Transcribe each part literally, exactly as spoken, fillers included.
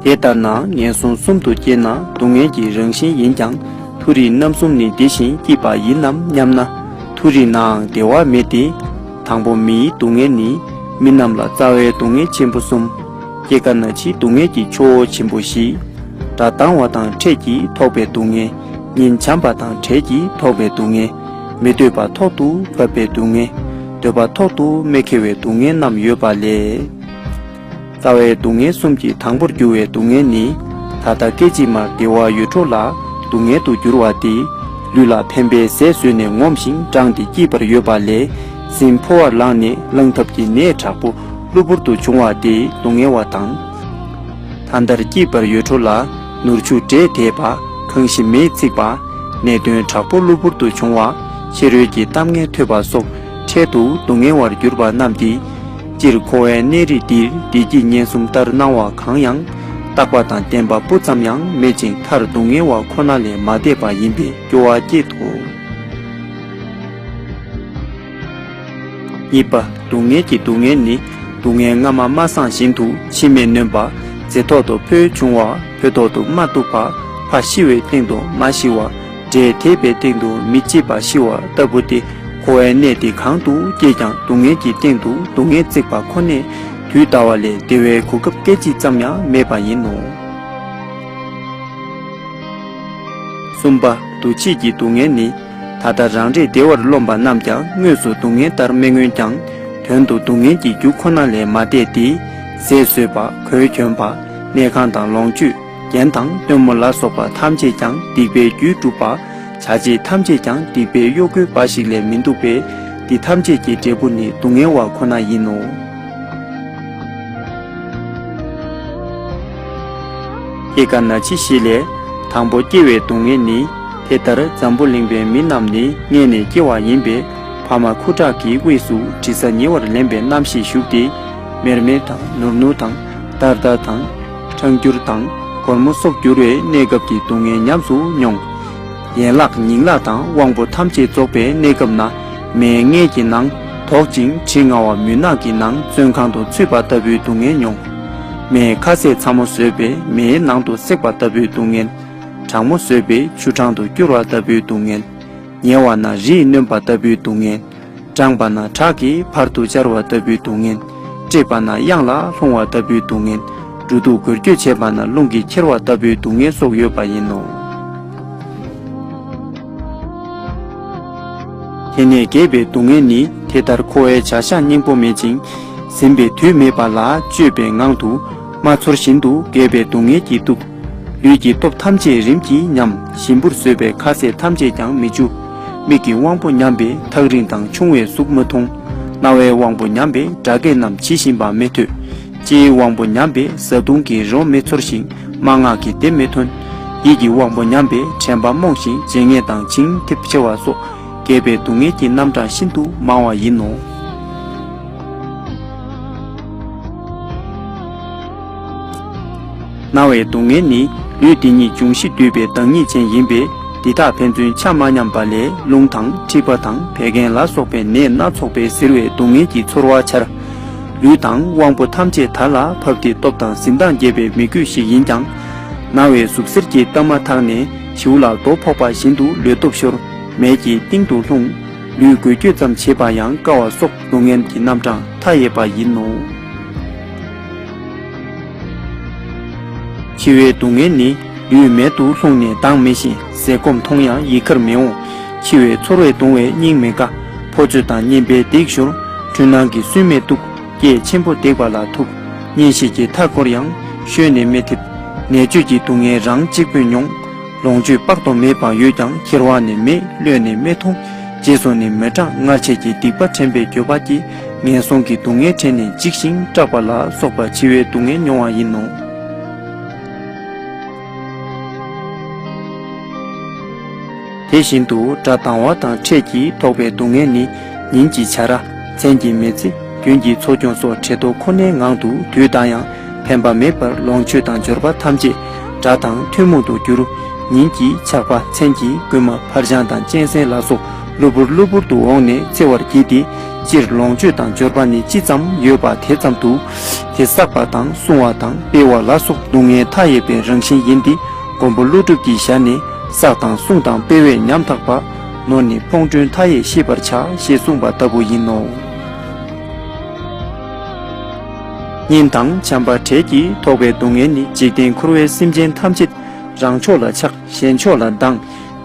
དེ་ལྟར་ན་ངན་སོང་གསུམ་དུ་སྐྱེས་ན་སྡུག་བསྔལ་གྱི་རང་བཞིན་ཡིན་ཀྱང་མཐོ་རིས་རྣམ་གསུམ་ནི་དེ་བཞིན་སྐྱེས་པ་ཡིན་ནམ་སྙམ་ན། མཐོ་རིས་ནའང་བདེ་བ་མེད་དེ། དང་པོ་མིའི་སྡུག་བསྔལ་ནི། མི་རྣམས་ལ་རྩ་བའི་སྡུག་བསྔལ་ཆེན་པོ་གསུམ། སྐྱེ་རྒ་ན་འཆིའི་སྡུག་བསྔལ་གྱི་ཆུ་བོ་ཆེན་པོ་བཞི། དགྲ་སྡང་བ་དང་ཕྲད་ཀྱིས་ཐོགས་པའི་སྡུག་བསྔལ། གཉེན་བྱམས་པ་དང་བྲལ་གྱིས་ཐོགས་པའི་སྡུག་བསྔལ། མི་འདོད་པ་ཐོག་ཏུ་བབས་པའི་སྡུག་བསྔལ། འདོད་པ་ཐོག་ཏུ་མི་འཁེལ་བའི་སྡུག་བསྔལ་རྣམས་ཡོད་པ་ལས། རྩ་བའི་སྡུག་བསྔལ་གསུམ་གྱི་དང་པོར་གྱུར་བའི་སྡུག་བསྔལ་ནི། ད་ལྟ་སྐད་ཅིག་མར་བདེ་བ་ཡོད་འཕྲོ་ལ་སྡུག་བསྔལ་དུ་འགྱུར་བ་སྟེ། ལུས་ལ་ཕན་པའི་ཟས་ཟོས་ནས་ངོམས་ཤིང་འགྲངས་ཏེ་སྐྱིད་པར་ཡོད་པ་ལས། ཟིན་ཕོ་བར་ལངས་ནས་ལངས་ཐབས་ཀྱི་ནད་དྲག་པོ་གློ་བུར་དུ་བྱུང་བ་སྟེ་སྡུག་བསྔལ་བ་དང་། ད་ལྟར་སྐྱིད་པར་ཡོད་འཕྲོ་ལ་ནོར་ཕྱུགས་འབྲས་དེས་པ། གང་ཞིག་མེས་ཚིག་པ། ནད་གདོན་དྲག་པོ་གློ་བུར་དུ་བྱུང་བ། ཕྱི་རོལ་གྱི་གཏམ་ངན་ཐོས་པ་སོགས་འཕྲལ་དུ་སྡུག་བསྔལ་བར་གྱུར་པ་རྣམས་ཏེ། སྤྱིར་འཁོར་བའི་གནས་རིས་འདིར་བདེ་སྐྱིད་ངན་གསུམ་ལྟར་སྣང་བ་གང་ཡང་། རྟག་པ་དང་བརྟན་པ་སྤུ་ཙམ་ཡང་མེད་ཅིང་མཐར་སྡུག་བསྔལ་བ་ཁོ་ན་ལས་མ་འདས་པ་ཡིན་པས་སྐྱོ་བ་སྐྱེད་དོ། གཉིས་པ། སྡུག་བསྔལ་གྱི་སྡུག་བསྔལ་ནི། སྡུག་བསྔལ་སྔ་མ་མ་སངས་བཞིན་དུ་ཕྱི་མས་ནོན་པ། རྫི་ཐོག་ཏུ་ཕོ་བྱུང་བ། ཕོ་ཐོག་ཏུ་མ་གཏུགས་པ། ཕ་ཤི་བའི་སྟེང་དུ་མ་ཤི་བ། འབྲས་དེས་པའི་སྟེང་དུ་མི་སྐྱིད་པ་ཤི་བ་ལྟ་བུ་སྟེ། འཁོར་བའི་གནས་འདི་གང་དུ་སྐྱེས་ཀྱང་སྡུག་བསྔལ་གྱི་སྟེང་དུ་སྡུག་བསྔལ་བརྩེགས་པ་ཁོ་ནས་དུས་འདའ་བ་ལས་བདེ་བའི་གོ་སྐབས་སྐད་ཅིག་ཙམ་ཡང་མེད་པ་ཡིན་ནོ། གསུམ་པ། འདུ་བྱེད་ཀྱི་སྡུག་བསྔལ་ནི། ད་ལྟ་རང་རེས་བདེ་བར་རློམ་པ་རྣམས་ཀྱང་དངོས་སུ་སྡུག་བསྔལ་ལྟར་མི་མངོན་ཀྱང་། དོན་དུ་སྡུག་བསྔལ་གྱི་རྒྱུ་ཁོ་ན་ལས་མ་འདས་ཏེ། ཟས་ཟོས་པ། གོས་གྱོན་པ། གནས་ཁང་དང་ལོངས་སྤྱོད། རྒྱན་དང་སྟོན་མོ་ལ་སོགས་པ་ཐམས་ཅད་ཀྱང་སྡིག་པའི་རྒྱུས་གྲུབ་པ། བྱ་བྱེད་ཐམས་ཅད་ཀྱང་སྡིག་པའི་གཡོ་འགུལ་འབའ་ཞིག་ལས་མི་འདུག་པས། འདི་ཐམས་ཅད་ཀྱི་འབྲས་བུ་ནི་སྡུག་བསྔལ་བ་ཁོ་ན་ཡིན་ནོ། སྐྱེ་རྒ་ན་འཆི་བཞི་ལས། དང་པོ་སྐྱེ་བའི་སྡུག་བསྔལ་ནི། དེ་ལྟར་འཛམ་བུ་གླིང་པའི་མི་རྣམས་ནི་མངལ་ནས་སྐྱེ་བ་ཡིན་པས། ཕ་མ་ཁུ་ཁྲག་གི་དབུས་སུ་དྲི་ཟ་ཉེ་བར་ལེན་པའི་རྣམ་ཤེས་ཞུགས་ཏེ། མེར་མེར་དང་ནུར་ནུར་དང་། འདར་འདར་དང་། ཁྲང་འགྱུར་དང་། སྒོར་མོ་སོགས་འགྱུར་བའི་གནས་སྐབས་ཀྱི་སྡུག་བསྔལ་ཉམས་སུ་མྱོང་། ཡན་ལག་ཉིང་ལག་དང་དབང་པོ་ཐམས་ཅད་རྫོགས་པའི་གནས་སྐབས་ན། མའི་མངལ་གྱི་ནང་དོག་ཅིང་དྲི་ང་བ་མུན་ནག་གི་ནང་བཙོན་ཁང་དུ་ཚུད་པ་ལྟ་བུའི་སྡུག་བསྔལ་མྱོང་། མའི་ཁ་ཟས་ཚ་མོ་ཟོས་པས་མེའི་ནང་དུ་བསྲེགས་པ་ལྟ་བུའི་སྡུག་བསྔལ། གྲང་མོ་ཟོས་པས་ཆུ་གྲང་དུ་སྐྱུར་བ་ལྟ་བུའི་སྡུག་བསྔལ། ཉལ་བ་ན་རིས་ནོན་པ་ལྟ་བུའི་སྡུག་བསྔལ། འགྲངས་པ་ན་བྲག་གི་བར་དུ་བཅར་བ་ལྟ་བུའི་སྡུག་བསྔལ། བཀྲེས་པ་ན་གཡང་ལ་ལྷུང་བ་ལྟ་བུའི་སྡུག་བསྔལ། འགྲོ་འདུག་འགུལ་སྐྱོད་བྱེད་པ་ན་རླུང་གིས་ཁྱེར་བ་ལྟ་བུའི་སྡུག་བསྔལ་སོགས་ཡོད་པ་ཡིན་ནོ། དེ་ནས་རྒས་པའི་སྡུག་བསྔལ་ནི། དེ་ལྟར་འཁོར་བའི་བྱ་གཞག་སྙིང་པོ་མེད་ཅིང་། ཟིན་པའི་དུས་མེད་པ་ལ་སྤྱོད་པའི་ངང་དུ་མ་ཚོར་བཞིན་དུ་རྒས་པའི་སྡུག་བསྔལ་གྱིས་གཏུབ། ལུས་ཀྱི་སྟོབས་ཐམས་ཅད་རིམ་གྱིས་ཉམས། ཞིམ་པོར་བཟོས་པའི་ཁ་ཟས་ཐམས་ཅད་ཀྱང་མི་འཇུ། མིག་གི་དབང་པོ་ཉམས་པས་ཐག་རིང་དང་ཆུང་བའི་གཟུགས་མི་མཐོང་། རྣ་བའི་དབང་པོ་ཉམས་པས་སྒྲ་སྐད་རྣམས་ཇི་བཞིན་པ་མི་ཐོས། ལྕེའི་དབང་པོ་ཉམས་པས་བཟའ་བཏུང་གི་རོ་མི་ཚོར་ཞིང་སྨྲེ་སྔགས་ཀྱི་བདེ་མི་ཐོན། ཡིད་ཀྱི་དབང་པོ་ཉམས་པས་དྲན་པ་རྨོངས་ཤིང་བརྗེད་ངས་དང་བྱིང་འཐིབས་ཆེ་བ་སོགས་རྒས་པའི་སྡུག་བསྔལ་གྱི་རྣམ་གྲངས་ཤིན་ཏུ་མང་བ་ཡིན་ནོ། རྣ་བའི་སྡུག་བསྔལ་ནི། ལུས་འདི་ཉིད་འབྱུང་བཞི་འདུས་པའི་བདག་ཉིད་ཅན་ཡིན་པས། འདི་དག་ཕན་ཚུན་ཆ་མ་མཉམ་པ་ལས་རླུང་དང་མཁྲིས་པ་དང་བད་ཀན་ལ་སོགས་པའི་ནད་སྣ་ཚོགས་པས་གཟིར་བའི་སྡུག་བསྔལ་གྱི་ཚོར་བ་འཆར། ལུས་དང་དབང་པོ་ཐམས་ཅད་དར་ལ་བབས་ཏེ་སྟོབས་དང་གཟི་མདངས་རྒྱས་པའི་མི་རྒོད་ཞིག་ཡིན་ཀྱང་། ན་བའི་ཟུག་གཟེར་གྱིས་གཏའ་མ་ཐག་ནས་བྱིའུ་ལ་རྡོ་ཕོག་པ་བཞིན་དུ་ལུས་སྟོབས་ཤོར། མེད་ཀྱི་གཏིང་དུ་ལྷུང་། ལུས་འགུལ་སྐྱོད་ཙམ་བྱེད་པ་ཡང་དཀའ་བ་སོགས་སྡུག་བསྔལ་གྱི་རྣམ་གྲངས་མཐའ་ཡས་པ་ཡིན་ནོ། འཆི་བའི་སྡུག་བསྔལ་ནི། ལུས་མལ་དུ་ལྷུང་ནས་ལྡང་མི་ཤེས། ཟས་སྐོམ་མཐོང་ཡང་ཡི་གར་མི་འོང་། འཆི་བའི་ཚོར་བས་གདུང་བས་སྙིང་མི་དགའ། ཕོ་ཚོད་དང་གཉེན་པའི་སྡིག་ཤོར། འཁྲུལ་སྣང་གིས་སུན་མེད་གཏུག། སྐད་ཆེན་པོ་བརྡེག་པ་ལ་ཐུག། གཉེན་བཤེས་ཀྱི་མཐའ་བསྐོར་ཡང་ཤོད་ནས་མི་ཐེབས། ནད་བཅོས་ཀྱི་སྡུག་བསྔལ་རང་གཅིག་པུས་མྱོང་། ལོངས་སྤྱོད་དཔག་ཏུ་མེད་པ་ཡོད་ཀྱང་ཁྱེར་བ་ནི་མེད། གློད་ནི་མི་ཐུབ། རྗེས་སུ་ནི་མི་འབྲང་། སྔར་བྱས་ཀྱི་སྡིག་པ་དྲན་པས་འགྱོད་པ་སྐྱེ། ངན་སོང་གི་སྡུག་བསྔལ་དྲན་ནས་འཇིགས་ཤིང་སྐྲག་པ་ལ་སོགས་པ་འཆི་བའི་སྡུག་བསྔལ་མྱོང་བ་ཡིན་ནོ། དེ་བཞིན་དུ་དགྲ་སྡང་བ་དང་ཕྲད་ཀྱིས་ཐོགས་པའི་སྡུག་བསྔལ་ནི། ཉིན་གྱི་བྱ་ར། མཚན་གྱི་མི་ཚེ། དགུན་གྱི་འཚོ་སྐྱོང་སོགས་བྲེལ་ཏོག་ཁོ་ནའི་ངང་དུ་དུས་འདའ་ཡང་ཕན་པ་མེད་པར་ལོངས་སྤྱོད་དང་འབྱོར་པ་ཐམས་ཅད་དགྲ་དང་ཐུན་མོང་དུ་གྱུར། ཉིན་གྱི་ཆག་པ། མཚན་གྱི་རྐུན་མ། འཕར་སྤྱང་དང་གཅན་གཟན་ལ་སོགས་ གློ་བུར་གློ་བུར་དུ་འོངས་ནས་འཚེ་བར་བགྱིད་དེ། སྤྱིར་ལོངས་སྤྱོད་དང་འབྱོར་པ་ནི་ཅི་ཙམ་ཡོད་པ་དེ་ཙམ་དུ། དེ་བསགས་པ་དང་བསྲུང་བ་དང་སྤེལ་བ་ལ་སོགས་སྡུག་བསྔལ་མཐའ་ཡས་པའི་རང་བཞིན་ཡིན་ཏེ། མགོན་པོ་ཀླུ་སྒྲུབ་ཀྱི་ཞལ་ནས། བསགས་དང་བསྲུང་དང་སྤེལ་བས་ཉམ་ཐག་པ། ནོར་ནི་ཕོངས་སྒྲོན་མཐའ་ཡས་ཤེས་པར་བྱ། ཞེས་གསུངས་པ་ལྟ་བུ་ཡིན་ནོ། གཉེན་དང་བྱམས་པ་བྲལ་གྱིས་ཐོགས་པའི་སྡུག་བསྔལ་ནི། འཇིག་རྟེན་འཁོར་བའི་སེམས་ཅན་ཐམས་ཅད། རང་ཕྱོགས་ལ་ཆགས་གཞན་ཕྱོགས་ལ་སྡང་།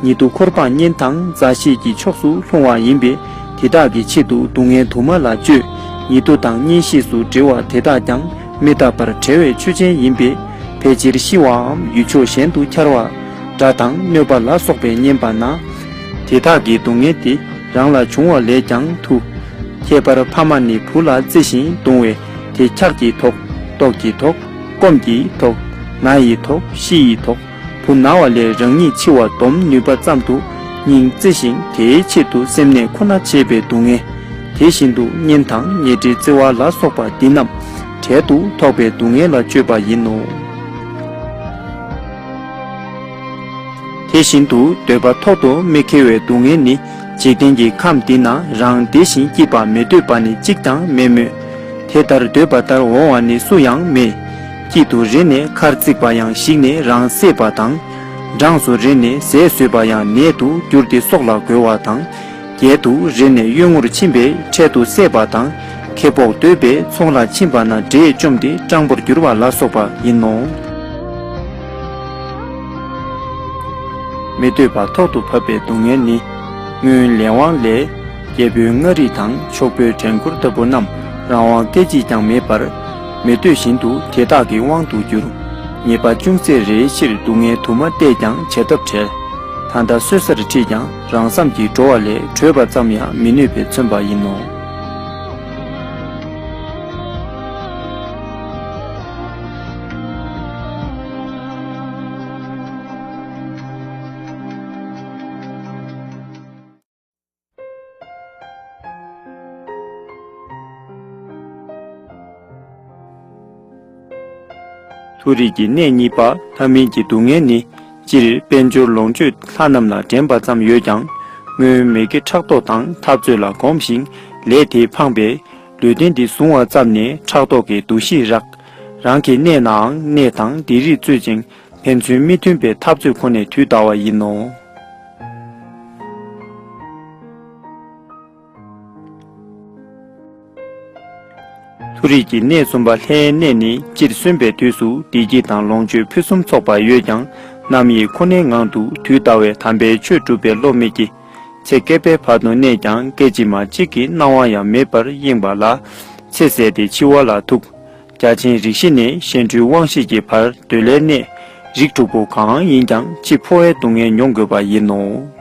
ཉེ་དུ་འཁོར་སྤངས་གཉེན་དང་མཛའ་བཤེས་ཀྱི་ཕྱོགས་སུ་ལྷུང་བ་ཡིན་པས། དེ་དག་གི་ཆེད་དུ་སྡུག་བསྔལ་དུ་མ་ལ་སྤྱོད། ཉེ་དུ་དང་གཉེན་བཤེས་སུ་འབྲེལ་བ་དེ་དག་ཀྱང་མི་རྟག་པར་བྲལ་བའི་ཆོས་ཅན་ཡིན་པས། ཕལ་ཆེར་ཤི་བའམ་ཡུལ་ཕྱོགས་གཞན་དུ་འཁྱར་བ། དགྲ་དང་གནོད་པ་ལ་སོགས་པས་ཉེན་པ་ན། དེ་དག་གི་སྡུག་བསྔལ་དེ་རང་ལ་བྱུང་བ་ལས་ཀྱང་ཐུ། ཁྱད་པར་ཕ་མ་ནི་བུ་ལ་བརྩེ་ཞིང་གདུང་བས། དེ་འཁྱག་གིས་ཐོགས། ལྟོགས་ཀྱིས་ཐོགས། སྐོམ་གྱིས་ཐོགས། ན་ཡིས་ཐོགས། ཤི་ཡིས་ཐོགས། བུ་ན་བ་ལས་རང་ཉིད་འཆི་བ་སྡོམ་ནུས་པ་ཙམ་དུ་སྙིང་བརྩེ་ཞིང་དེའི་ཆེད་དུ་སེམས་ནད་ཁོ་ན་བྱེད་པའི་སྡུག་བསྔལ། དེ་བཞིན་དུ་གཉེན་དང་ཉེ་འབྲེལ་བརྩེ་བ་ལ་སོགས་པ་འདི་རྣམས་བྲལ་དུ་ཐོགས་པའི་སྡུག་བསྔལ་ལ་སྤྱོད་པ་ཡིན་ནོ། དེ་བཞིན་དུ་འདོད་པ་ཐོག་ཏུ་མི་འཁེལ་བའི་སྡུག་བསྔལ་ནི། འཇིག་རྟེན་གྱི་ཁམས་འདི་ན་རང་བདེ་ཞིང་སྐྱིད་པ་མི་འདོད་པ་ནི་གཅིག་ཀྱང་མེད་མོད། དེ་ལྟར་འདོད་པ་ལྟར་འོང་བ་ནི་སུ་ཡང་མེད། དཀྱིལ་དུ་རེ་ནས་ཁར་བརྩིགས་པ་ཡང་ཞིག་ནས་རང་བསྲེགས་པ་དང་། འགྲངས་སུ་རེ་ནས་ཟས་ཟོས་པ་ཡང་ནད་དུ་འགྱུར་ཏེ་སྲོག་ལ་རྒོལ་བ་དང་། བརྒྱལ་དུ་རེ་ནས་གཡུལ་ངོར་ཕྱིན་པས་འཕྲལ་དུ་བསད་པ་དང་། ཁེ་སྤོགས་འདོད་པས་ཚོང་ལ་ཕྱིན་པ་ན་འདྲེས་བཅོམ་སྟེ་སྤྲང་པོར་འགྱུར་བ་ལ་སོགས་པ་ཡིན་ནོ། མི་འདོད་པ་ཐོག་ཏུ་བབས་པའི་སྡུག་བསྔལ་ནི། སྔོན་ལས་དབང་ལས། རྒྱལ་པོའི་མངའ་རིས་དང་ཕྱུག་པོའི་བྲན་འཁོར་ལྟ་བུ་རྣམས་རང་དབང་སྐད་ཅིག་ཀྱང་མེད་པར། མི་འདོད་བཞིན་དུ་དེ་དག་གི་དབང་དུ་གྱུར། ཉེས་པ་ཅུང་ཟད་རེའི་ཕྱིར་སྡུག་བསྔལ་དུ་མ་བལྟས་ཀྱང་བྱ་ཐབས་བྲལ། ད་ལྟ་གསོད་སར་ཁྲིད་ཀྱང་རང་བསམ་གྱིས་འགྲོ་བ་ལས་བྲོས་པ་ཙམ་ཡང་མི་ནུས་པས་མཚོན་པ་ཡིན་ནོ། མཐོ་རིས་ཀྱི་གནས་གཉིས་པ་ལྷ་མིན་གྱི་སྡུག་བསྔལ་ནི། སྤྱིར་དཔལ་འབྱོར་ལོངས་སྤྱོད་ལྷ་རྣམས་ལ་འགྲན་པ་ཙམ་ཡོད་ཀྱང་། སྔོན་མི་དགེ་ཕྲག་དོག་དང་འཐབ་རྩོད་ལ་གོམས་ཤིང་ལས་དེས་འཕངས་པས། ལུས་རྟེན་འདི་བཟུང་བ་ཙམ་ནས་ཕྲག་དོག་གི་འདུ་ཤེས་རགས། རང་གི་གནས་ནའང་གནས་དང་སྡིག་རིས་རྩོད་ཅིང་ཕན་ཚུན་མི་མཐུན་པའི་འཐབ་རྩོད་ཁོ་ནས་དུས་འདའ་བ་ཡིན་ནོ། མཐོ་རིས་ཀྱི་གནས་གསུམ་པ་ལྷའི་གནས་ནི། སྤྱིར་གསོན་པའི་དུས་སུ་བདེ་སྐྱིད་དང་ལོངས་སྤྱོད་ཕུན་སུམ་ཚོགས་པ་ཡོད་ཀྱང་། རྣམ་གཡེང་ཁོ་ནའི་ངང་དུ་དུས་འདའ་བས། དམ་པའི་ཆོས་སྒྲུབ་པའི་བློ་མི་སྐྱེ། ཚེ་བསྐལ་པའི་བར་དུ་གནས་ཀྱང་། སྐད་ཅིག་མ་གཅིག་གི་སྣང་བ་ཡང་མེད་པར་གཡེང་བ་ལ། ཚེ་ཟད་དེ་འཆི་བ་ལ་ཐུག། རྒྱ་ཆེན་རིགས་བཞི་ནས་གཤེད་འབྲུའི་དབང་ཤེས་ཀྱི་བར་འདོད་ལྷའི་གནས། རིགས་དྲུག་པོ་གང་ཡིན་ཀྱང་། འཆི་འཕོ་བའི་སྡུག་བསྔལ་མྱོང་དགོས་པ་ཡིན་ནོ།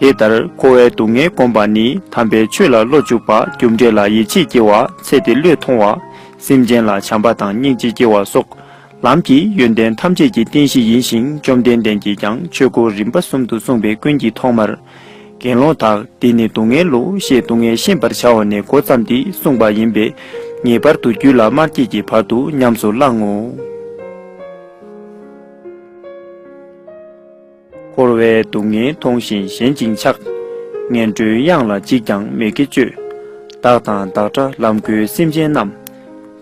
དེ་ལྟར་འཁོར་བའི་སྡུག་བསྔལ་བསྒོམས་པ་ནི། དམ་པའི་ཆོས་ལ་བློ་འཇུག་པ། རྒྱུ་འབྲས་ལ་ཡིད་ཆེས་སྐྱེ་བ། ཚེ་འདི་བློས་ཐོང་བ། སེམས་ཅན་ལ་བྱམས་པ་དང་སྙིང་རྗེ་སྐྱེ་བ་སོགས། ལམ་གྱི་ཡོན་ཏན་ཐམས་ཅད་ཀྱི་རྟེན་གཞི་ཡིན་ཞིང་། བཅོམ་ལྡན་འདས་ཀྱིས་ཀྱང་ཆོས་འཁོར་རིམ་པ་གསུམ་དུ་གསུངས་པའི་ཀུན་གྱི་ཐོག་མར། དགེ་སློང་དག་འདི་ནི་སྡུག་བསྔལ་ལོ། ཞེས་སྡུག་བསྔལ་ཤེས་པར་བྱ་བ་ནས་འགོ་བརྩམས་ཏེ་གསུངས་པ་ཡིན་པས། ངེས་པར་དུ་རྒྱུད་ལ་མ་སྐྱེས་ཀྱི་བར་དུ་ཉམས་སུ་བླང་ངོ་། འཁོར་བའི་སྡུག་བསྔལ་མཐོང་ཞིང་ཞེན་ཅིང་ཆགས། ངན་འགྲོའི་གཡང་ལ་འཇིགས་ཀྱང་མི་དགེ་སྤྱོད། བདག་དང་བདག་འདྲ་ལམ་ཁོའི་སེམས་ཅན་རྣམས།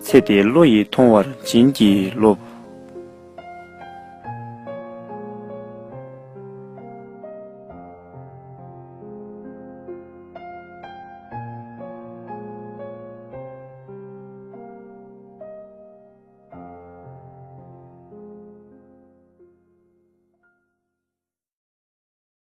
ཚེ་འདི་བློ་ཡིས་ཐོང་བར་བྱིན་གྱིས་རློབས།